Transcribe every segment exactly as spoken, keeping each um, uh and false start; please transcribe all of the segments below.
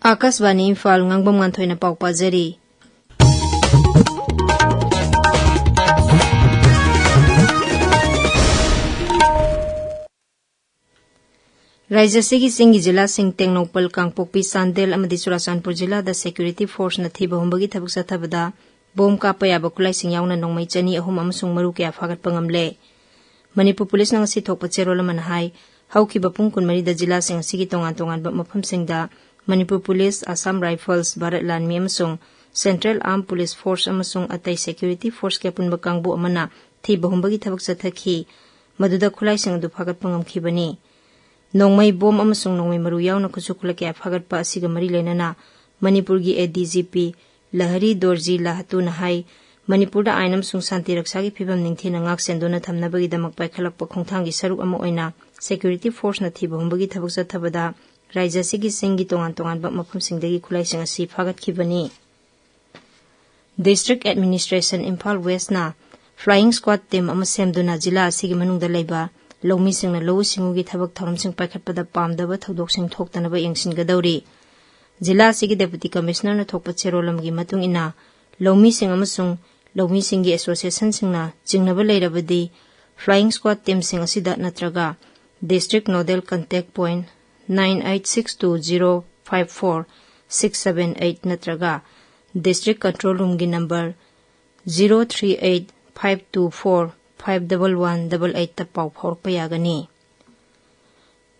ꯑꯥꯀꯥꯁꯕꯥꯅꯤ ꯏꯝꯐꯥꯜ, ꯉꯥꯡꯕꯝ ꯉꯥꯟꯊꯣꯏꯅ ꯄꯥꯎ ꯄꯥꯖꯔꯤ꯫ ꯔꯥꯖ꯭ꯌ ꯑꯁꯤꯒꯤ ꯆꯤꯡꯒꯤ ꯖꯤꯂꯥꯁꯤꯡ ꯇꯦꯡꯅꯧꯄꯜ, ꯀꯥꯡꯄꯣꯛꯄꯤ, ꯆꯥꯟꯗꯦꯜ ꯑꯃꯗꯤ ꯆꯨꯔꯥꯆꯥꯟꯄꯨꯔ ꯖꯤꯂꯥꯗ ꯁꯦꯀ꯭ꯌꯨꯔꯤꯇꯤ ꯐꯣꯔꯁꯅ ꯊꯤꯕ ꯍꯨꯝꯕꯒꯤ ꯊꯕꯛ ꯆꯠꯊꯕꯗ ꯕꯣꯝ ꯀꯥꯞꯄ ꯌꯥꯕ ꯈꯨꯠꯂꯥꯏꯁꯤꯡ ꯌꯥꯎꯅ ꯅꯣꯡꯃꯩ ꯆꯅꯤ ꯑꯍꯨꯝ ꯑꯃꯁꯨꯡ ꯃꯔꯨ ꯀꯌꯥ ꯐꯥꯒꯠꯄ ꯉꯝꯂꯦ꯫ ꯃꯅꯤꯄꯨꯔ ꯄꯨꯂꯤꯁꯅ ꯉꯁꯤ ꯊꯣꯛꯄ ꯆꯦꯔꯣꯜ ꯑꯃꯅ ꯍꯥꯏ, ꯍꯧꯈꯤꯕ ꯄꯨꯡ ꯀꯨꯟꯃꯔꯤꯗ ꯖꯤꯂꯥꯁꯤꯡ ꯑꯁꯤꯒꯤ ꯇꯣꯉꯥꯟ ꯇꯣꯉꯥꯟꯕ ꯃꯐꯝꯁꯤꯡꯗ ꯃꯅꯤꯄꯨꯔ ꯄꯨꯂꯤꯁ, ꯑꯁꯥꯝ ꯔꯥꯏꯐꯜꯁ, ꯚꯥꯔꯠ ꯂꯥꯟꯃꯤ ꯑꯃꯁꯨꯡ ꯁꯦꯟꯇ꯭ꯔꯦꯜ ꯑꯥꯔꯝ ꯄꯨꯂꯤꯁ ꯐꯣꯔꯁ ꯑꯃꯁꯨꯡ ꯑꯇꯩ ꯁꯦꯀ꯭ꯌꯨꯔꯤꯇꯤ ꯐꯣꯔꯁꯀꯤ ꯑꯄꯨꯟꯕ ꯀꯥꯡꯕꯨ ꯑꯃꯅ ꯊꯤꯕ ꯍꯨꯝꯕꯒꯤ ꯊꯕꯛ ꯆꯠꯊꯈꯤ꯫ ꯃꯗꯨꯗ ꯈꯨꯠꯂꯥꯏꯁꯤꯡ ꯑꯗꯨ ꯐꯥꯒꯠꯄ ꯉꯝꯈꯤꯕꯅꯤ꯫ ꯅꯣꯡꯃꯩ ꯕꯣꯝ ꯑꯃꯁꯨꯡ ꯅꯣꯡꯃꯩ ꯃꯔꯨ ꯌꯥꯎꯅ ꯈꯨꯠꯁꯨ ꯈꯨꯠꯂꯥꯏ ꯀꯌꯥ ꯐꯥꯒꯠꯄ ꯑꯁꯤꯒ ꯃꯔꯤ ꯂꯩꯅꯅ ꯃꯅꯤꯄꯨꯔꯒꯤ ꯑꯦ ꯗꯤ ꯖꯤ ꯄꯤ ꯂꯍꯔꯤ ꯗꯣꯔꯖꯤ ꯂꯥꯍꯇꯨꯅ ꯍꯥꯏ, ꯃꯅꯤꯄꯨꯔꯗ ꯑꯥꯏꯟ ꯑꯃꯁꯨꯡ ꯁꯥꯟꯇꯤ ꯔꯛꯁꯥꯒꯤ ꯐꯤꯕꯝ ꯅꯤꯡꯊꯤꯅ ꯉꯥꯛ ꯁꯦꯟꯗꯨꯅ ꯊꯝꯅꯕꯒꯤꯗꯃꯛ ꯄꯥꯏꯈꯠꯂꯛꯄ ꯈꯣꯡꯊꯥꯡꯒꯤ ꯁꯔꯨꯛ ꯑꯃ ꯑꯣꯏꯅ ꯁꯦꯀ꯭ꯌꯨꯔꯤꯇꯤ ꯐꯣꯔꯁꯅ ꯊꯤꯕ ꯍꯨꯝꯕꯒꯤ ꯊꯕꯛ ꯆꯠꯊꯕꯗ ꯔꯥꯖ꯭ꯌ ꯑꯁꯤꯒꯤ ꯆꯤꯡꯒꯤ ꯇꯣꯉꯥꯟ ꯇꯣꯉꯥꯟꯕ ꯃꯐꯝꯁꯤꯡꯗꯒꯤ ꯈꯨꯠꯂꯥꯏꯁꯤꯡ ꯑꯁꯤ ꯐꯥꯒꯠꯈꯤꯕꯅꯤ꯫ ꯗꯤꯁꯇ꯭ꯔꯤꯛ ꯑꯦꯗꯃꯤꯅꯤꯁꯇ꯭ꯔꯦꯁꯟ ꯏꯝꯐꯥꯜ ꯋꯦꯁꯅ ꯐ꯭ꯂꯥꯏꯌꯤꯡ ꯁ꯭ꯀ꯭ꯋꯥꯗ ꯇꯤꯝ ꯑꯃ ꯁꯦꯝꯗꯨꯅ ꯖꯤꯂꯥ ꯑꯁꯤꯒꯤ ꯃꯅꯨꯡꯗ ꯂꯩꯕ ꯂꯧꯃꯤꯁꯤꯡꯅ ꯂꯧꯎ ꯁꯤꯡꯎꯒꯤ ꯊꯕꯛ ꯊꯧꯔꯝꯁꯤꯡ ꯄꯥꯏꯈꯠꯄꯗ ꯄꯥꯝꯗꯕ ꯊꯧꯗꯣꯛꯁꯤꯡ ꯊꯣꯛꯇꯅꯕ ꯌꯦꯡꯁꯤꯟꯒꯗꯧꯔꯤ꯫ ꯖꯤꯂꯥ ꯑꯁꯤꯒꯤ ꯗꯦꯄꯨꯇꯤ ꯀꯃꯤꯁꯅꯔꯅ ꯊꯣꯛꯄ ꯆꯦꯔꯣꯜ ꯑꯃꯒꯤ ꯃꯇꯨꯡ ꯏꯟꯅ, ꯂꯧꯃꯤꯁꯤꯡ ꯑꯃꯁꯨꯡ ꯂꯧꯃꯤꯁꯤꯡꯒꯤ ꯑꯦꯁꯣꯁꯤꯌꯦꯁꯟꯁꯤꯡꯅ ꯆꯤꯡꯅꯕ ꯂꯩꯔꯕꯗꯤ, ꯐ꯭ꯂꯥꯏꯌꯤꯡ ꯁ꯭ꯀ꯭ꯋꯥꯗ ꯇꯤꯝꯁꯤꯡ ꯑꯁꯤꯗ ꯅꯠꯇ꯭ꯔꯒ district nodal contact point nine eight six two zero five four six seven eight ꯅꯠꯇ꯭ꯔꯒ ꯗꯤꯁꯇ꯭ꯔꯤꯛ ꯀꯟꯇ꯭ꯔꯣꯜ ꯔꯨꯝꯒꯤ number zero three eight five two four five double one double eight ꯇ ꯄꯥꯎ ꯐꯥꯎꯔꯛꯄ ꯌꯥꯒꯅꯤ꯫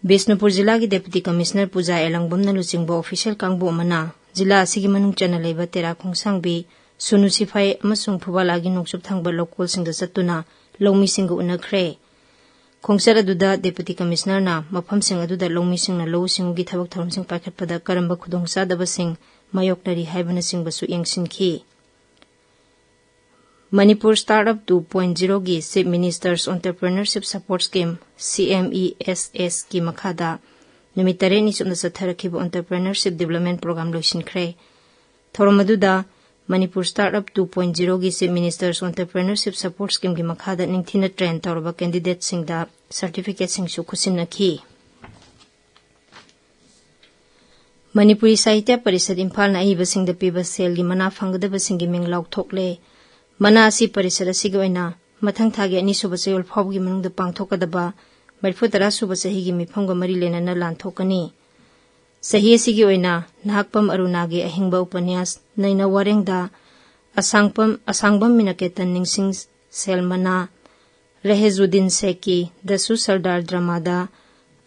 ꯕꯤꯁꯅꯨꯄꯨꯔ ꯖꯤꯂꯥꯒꯤ ꯗꯦꯄꯨꯇꯤ ꯀꯃꯤꯁꯅꯔ ꯄꯨꯖꯥ ꯑꯦꯂꯪꯕꯝꯅ ꯂꯨꯆꯤꯡꯕ ꯑꯣꯐꯤꯁꯤꯌꯦꯜ ꯀꯥꯡꯕꯨ ꯑꯃꯅ ꯖꯤꯂꯥ ꯑꯁꯤꯒꯤ ꯃꯅꯨꯡ ꯆꯟꯅ ꯂꯩꯕ ꯇꯦꯔꯥ ꯈꯣꯡꯁꯥꯡꯕꯤ, ꯁꯨꯅꯨ ꯁꯤꯐꯥꯏ ꯑꯃꯁꯨꯡ ꯐꯨꯕꯥꯂꯥꯒꯤ ꯅꯣꯡꯆꯨꯞ ꯊꯪꯕ ꯂꯧꯀꯣꯜꯁꯤꯡꯗ ꯆꯠꯇꯨꯅ ꯂꯧꯃꯤꯁꯤꯡꯒ ꯎꯅꯈ꯭ꯔꯦ꯫ ꯈꯣꯡꯆꯠ ꯑꯗꯨꯗ ꯗꯦꯄꯨꯇꯤ ꯀꯃꯤꯁꯅꯔꯅ ꯃꯐꯝꯁꯤꯡ ꯑꯗꯨꯗ ꯂꯧꯃꯤꯁꯤꯡꯅ ꯂꯧꯎ ꯁꯤꯡꯎꯒꯤ ꯊꯕꯛ ꯊꯧꯔꯝꯁꯤꯡ ꯄꯥꯏꯈꯠꯄꯗ ꯀꯔꯝꯕ ꯈꯨꯗꯣꯡꯆꯥꯗꯕꯁꯤꯡ ꯃꯥꯌꯣꯛꯅꯔꯤ ꯍꯥꯏꯕꯅꯆꯤꯡꯕꯁꯨ ꯌꯦꯡꯁꯤꯟꯈꯤ꯫ Manipur Startup two point zero ꯒꯤ Chief Minister's Entrepreneurship Support Scheme, C M E S S ꯀꯤ ꯃꯈꯥꯗ ꯅꯨꯃꯤꯠ ꯇꯔꯦꯠꯅꯤ ꯆꯨꯞꯅ ꯆꯠꯊꯔꯛꯈꯤꯕ Entrepreneurship Development Program ꯂꯣꯏꯁꯤꯟꯈ꯭ꯔꯦ꯫ ꯊꯧꯔꯝ ꯑꯗꯨꯗ Manipur Startup two point zero ꯒꯤ Chief Minister's Entrepreneurship Support Scheme ꯒꯤ ꯃꯈꯥꯗ ꯅꯤꯡꯊꯤꯅ ꯇ꯭ꯔꯦꯟ ꯇꯧꯔꯕ ꯀꯦꯟꯗꯤꯗꯦꯠꯁꯤꯡꯗ ꯁꯔꯇꯤꯐꯤꯀꯦꯠꯁꯤꯡꯁꯨ ꯈꯨꯠꯁꯤꯟꯅꯈꯤ꯫ ꯃꯅꯤꯄꯨꯔꯤ ꯁꯥꯍꯤꯇ꯭ꯌ ꯄꯔꯤꯁꯠ ꯏꯝꯐꯥꯜꯅ ꯑꯏꯕꯁꯤꯡꯗ ꯄꯤꯕ ꯁꯦꯜꯒꯤ ꯃꯅꯥ ꯐꯪꯒꯗꯕꯁꯤꯡꯒꯤ ꯃꯤꯡ ꯂꯥꯎꯊꯣꯛꯂꯦ꯫ ꯃꯅꯥ ꯑꯁꯤ ꯄꯔꯤꯁꯠ ꯑꯁꯤꯒꯤ ꯑꯣꯏꯅ ꯃꯊꯪ ꯊꯥꯒꯤ ꯑꯅꯤꯁꯨꯕ ꯆꯌꯣꯜ ꯐꯥꯎꯕꯒꯤ ꯃꯅꯨꯡꯗ ꯄꯥꯡꯊꯣꯛꯀꯗꯕ ꯃꯔꯤꯐꯨ ꯇꯔꯥ ꯁꯨꯕ ꯆꯍꯤꯒꯤ ꯃꯤꯐꯝꯒ ꯃꯔꯤ ꯂꯩꯅꯅ ꯂꯥꯟꯊꯣꯛꯀꯅꯤ꯫ ꯆꯍꯤ ꯑꯁꯤꯒꯤ ꯑꯣꯏꯅ ꯅꯍꯥꯛꯄꯝ ꯑꯔꯨꯅꯥꯒꯤ ꯑꯍꯤꯡꯕ ꯎꯄꯅ꯭ꯌꯥꯁ ꯅꯩꯅ ꯋꯥꯔꯦꯡꯗ ꯑꯁꯥꯡꯄꯝ, ꯑꯁꯥꯡꯕꯝ ꯃꯤꯅꯀꯦꯇꯟ ꯅꯤꯡꯁꯤꯡ ꯁꯦꯜ ꯃꯅꯥ, ꯔꯦꯍꯦꯖꯨꯗꯤꯟ ꯁꯦꯈꯀꯤ ꯗꯁꯨ ꯁꯔꯗꯥꯔ ꯗ꯭ꯔꯃꯥꯗ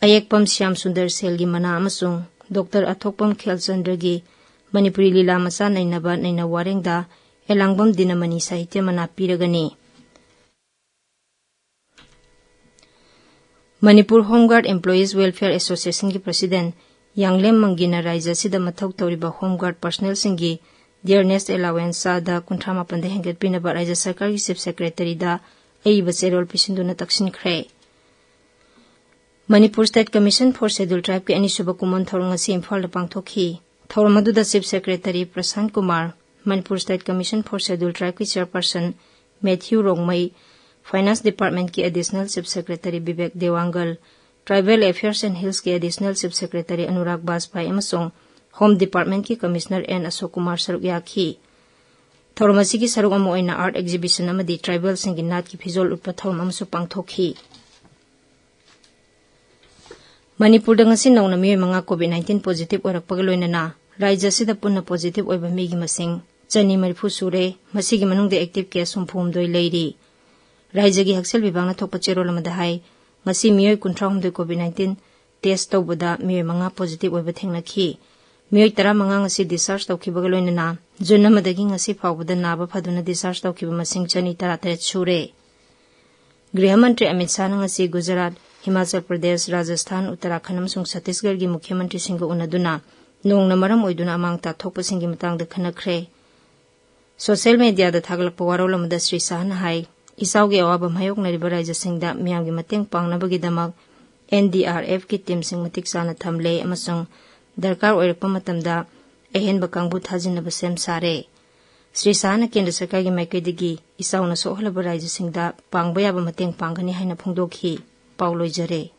ꯑꯌꯦꯛꯄꯝ ꯁ꯭ꯌꯥꯝ ꯁꯨꯟꯗꯔ ꯁꯦꯜꯒꯤ ꯃꯅꯥ ꯑꯃꯁꯨꯡ ꯗꯣꯛꯇꯔ ꯑꯊꯣꯛꯄꯝ ꯈꯦꯜꯆꯟꯗ꯭ꯔꯒꯤ ꯃꯅꯤꯄꯨꯔꯤ ꯂꯤꯂꯥ ꯃꯆꯥ ꯅꯩꯅꯕ ꯅꯩꯅ ꯋꯥꯔꯦꯡꯗ ꯑꯦꯂꯥꯡꯕꯝ ꯗꯤꯅꯃꯅꯤ ꯁꯥꯍꯤꯇ꯭ꯌ ꯃꯅꯥ ꯄꯤꯔꯒꯅꯤ꯫ Manipur home guard employees welfare ꯑꯦꯁꯣꯁꯤꯌꯦꯁꯟꯒꯤ ꯄ꯭ꯔꯁꯤꯗꯦꯟ ꯌꯥꯡꯂꯦꯝ ꯃꯪꯒꯤꯅ ꯔꯥꯏꯖ꯭ꯌ ꯑꯁꯤꯗ ꯃꯊꯧ ꯇꯧꯔꯤꯕ ꯍꯣꯝ ꯒꯥꯔꯗ ꯄꯔꯁꯅꯦꯜꯁꯤꯡꯒꯤ ꯗꯤꯌꯔꯅꯦꯁ ꯑꯦꯂꯥꯋꯦꯟꯁ ꯆꯥꯗ ꯀꯨꯟꯊ꯭ꯔꯥ ꯃꯥꯄꯟꯗ ꯍꯦꯟꯒꯠꯄꯤꯅꯕ ꯔꯥꯏꯖ꯭ꯌ ꯁꯔꯀꯥꯔꯒꯤ ꯆꯤꯐ ꯁꯦꯀ꯭ꯔꯦꯇꯔꯤꯗ ꯑꯏꯕ ꯆꯦꯔꯣꯜ ꯄꯤꯁꯤꯟꯗꯨꯅ ꯇꯛꯁꯤꯟꯈ꯭ꯔꯦ꯫ Manipur state commission for schedule ꯇ꯭ꯔꯥꯏꯕꯀꯤ ꯑꯅꯤꯁꯨꯕ ꯀꯨꯝꯑꯣꯟ ꯊꯧꯔꯝ ꯉꯁꯤ ꯏꯝꯐꯥꯜꯗ ꯄꯥꯡꯊꯣꯛꯈꯤ꯫ ꯊꯧꯔꯝ ꯑꯗꯨꯗ chief secretary Prashant Kumar, Manipur state commission for schedule ꯇ꯭ꯔꯥꯏꯕꯀꯤ ꯆꯦꯌꯔꯄꯔꯁꯟ ꯃꯦꯊ꯭ꯌꯨ ꯔꯣꯡꯃꯩ, ꯐꯥꯏꯅꯥꯟꯁ ꯗꯤꯄꯥꯔꯠꯃꯦꯟꯠꯀꯤ additional chief secretary Vivek Dewangan, tribal affairs and ꯍꯤꯜꯁꯀꯤ additional chief secretary Anurag Bajpai ꯑꯃꯁꯨꯡ ꯍꯣꯝ ꯗꯤꯄꯥꯔꯠꯃꯦꯟꯠꯀꯤ ꯀꯃꯤꯁꯅꯔ ꯑꯦꯟ ꯑꯁꯣꯛ ꯀꯨꯃꯥꯔ ꯁꯔꯨꯛ ꯌꯥꯈꯤ꯫ ꯊꯧꯔꯝ ꯑꯁꯤꯒꯤ ꯁꯔꯨꯛ ꯑꯃ ꯑꯣꯏꯅ ꯑꯥꯔꯠ ꯑꯦꯛꯖꯤꯕꯤꯁꯟ ꯑꯃꯗꯤ ꯇ꯭ꯔꯥꯏꯕꯦꯜꯁꯤꯡꯒꯤ ꯅꯥꯠꯀꯤ ꯐꯤꯖꯣꯜ ꯎꯠꯄ ꯊꯧꯔꯝ ꯑꯃꯁꯨ ꯄꯥꯡꯊꯣꯛꯈꯤ꯫ ꯃꯅꯤꯄꯨꯔꯗ ꯉꯁꯤ ꯅꯧꯅ ꯃꯤꯑꯣꯏ ꯃꯉꯥ COVID nineteen positive ꯑꯣꯏꯔꯛꯄꯒ ꯂꯣꯏꯅꯅ ꯔꯥꯖ꯭ꯌ ꯑꯁꯤꯗ ꯄꯨꯟꯅ positive ꯑꯣꯏꯕ ꯃꯤꯒꯤ ꯃꯁꯤꯡ ꯆꯅꯤ ꯃꯔꯤꯐꯨ ꯁꯨꯔꯦ꯫ ꯃꯁꯤꯒꯤ ꯃꯅꯨꯡꯗ active case ꯍꯨꯝꯐꯨ ꯍꯨꯝꯗꯣꯏ ꯂꯩꯔꯤ꯫ ꯔꯥꯖ꯭ꯌꯒꯤ ꯍꯛꯁꯦꯜ ꯕꯤꯚꯥꯒꯅ ꯊꯣꯛꯄ ꯆꯦꯔꯣꯜ ꯑꯃꯗ ꯍꯥꯏ, ꯉꯁꯤ ꯃꯤꯑꯣꯏ ꯀꯨꯟꯊ꯭ꯔꯥ ꯍꯨꯝꯗꯣꯏ COVID nineteen test ꯇꯧꯕꯗ ꯃꯤꯑꯣꯏ ꯃꯉꯥ positive ꯑꯣꯏꯕ ꯊꯦꯡꯅꯈꯤ꯫ ꯃꯤꯑꯣꯏ ꯇꯔꯥꯃꯉꯥ ꯉꯁꯤ discharge ꯇꯧꯈꯤꯕꯒ ꯂꯣꯏꯅꯅ June ꯑꯃꯗꯒꯤ ꯉꯁꯤ ꯐꯥꯎꯕꯗ ꯅꯥꯕ ꯐꯗꯨꯅ discharge ꯇꯧꯈꯤꯕ ꯃꯁꯤꯡ ꯆꯅꯤ ꯇꯔꯥꯇꯔꯦꯠ ꯁꯨꯔꯦ꯫ ꯒ꯭ꯔꯤꯍ ꯃꯟꯇ꯭ꯔꯤ ꯑꯃꯤꯠ ꯁꯥꯍꯅ ꯉꯁꯤ ꯒꯨꯖꯔꯥꯠ, ꯍꯤꯃꯥꯆꯜ ꯄ꯭ꯔꯗꯦꯁ, ꯔꯥꯖꯁꯊꯥꯟ, ꯎꯠꯇꯔꯥꯈꯟꯗ ꯑꯃꯁꯨꯡ ꯁꯠꯇꯤꯁꯒꯔꯒꯤ ꯃꯨꯈ꯭ꯌ ꯃꯟꯇ꯭ꯔꯤꯁꯤꯡꯒ ꯎꯅꯗꯨꯅ ꯅꯣꯡꯅ ꯃꯔꯝ ꯑꯣꯏꯗꯨꯅ ꯑꯃꯥꯡ ꯑꯇꯥ ꯊꯣꯛꯄꯁꯤꯡꯒꯤ ꯃꯇꯥꯡꯗ ꯈꯟꯅꯈ꯭ꯔꯦ꯫ Social mediaꯗ ꯊꯥꯒꯠꯂꯛꯄ ꯋꯥꯔꯣꯜ ꯑꯃꯗ ꯁ꯭ꯔꯤ ꯁꯥꯍꯅ ꯍꯥꯏ, ꯏꯆꯥꯎꯒꯤ ꯑꯋꯥꯕ ꯃꯥꯌꯣꯛꯅꯔꯤꯕ ꯔꯥꯖ꯭ꯌꯁꯤꯡꯗ ꯃꯤꯌꯥꯝꯒꯤ ꯃꯇꯦꯡ ꯄꯥꯡꯅꯕꯒꯤꯗꯃꯛ NDRFꯀꯤ teamꯁꯤꯡ ꯃꯇꯤꯛ ꯆꯥꯅ ꯊꯝꯂꯦ ꯑꯃꯁꯨꯡ ꯗꯔꯀꯥꯔ ꯑꯣꯏꯔꯛꯄ ꯃꯇꯝꯗ ꯑꯍꯦꯟꯕ ꯀꯥꯡꯕꯨ ꯊꯥꯖꯤꯟꯅꯕ ꯁꯦꯝ ꯁꯥꯔꯦ꯫ ꯁ꯭ꯔꯤ ꯁꯥꯍꯅ ꯀꯦꯟꯗ꯭ꯔ ꯁꯔꯀꯥꯔꯒꯤ ꯃꯥꯏꯀꯩꯗꯒꯤ ꯏꯆꯥꯎꯅ ꯁꯣꯛꯍꯜꯂꯕ ꯔꯥꯖ꯭ꯌꯁꯤꯡꯗ ꯄꯥꯡꯕ ꯌꯥꯕ ꯃꯇꯦꯡ ꯄꯥꯡꯒꯅꯤ ꯍꯥꯏꯅ ꯐꯣꯡꯗꯣꯛꯈꯤ꯫ ꯄꯥꯎ ꯂꯣꯏꯖꯔꯦ꯫